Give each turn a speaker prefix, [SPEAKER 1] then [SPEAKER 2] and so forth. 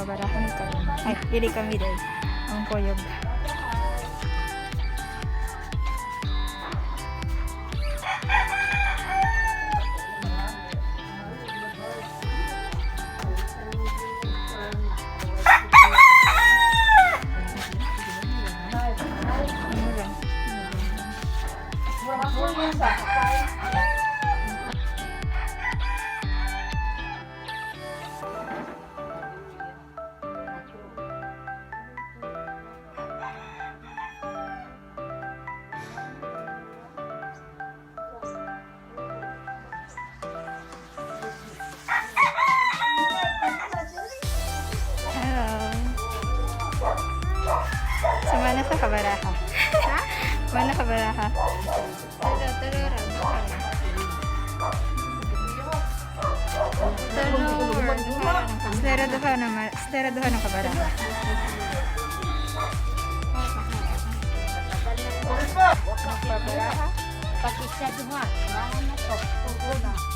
[SPEAKER 1] Magpabaraha mi karon. Ay, dili kami dahil. Ang kuyog. Mura. Hello. Sumana sa kabaraha. Ha? Mana kabaraha? Stera duha na stera duha ng kabaraha. Magpabaraha?
[SPEAKER 2] Pag isa duha, na to.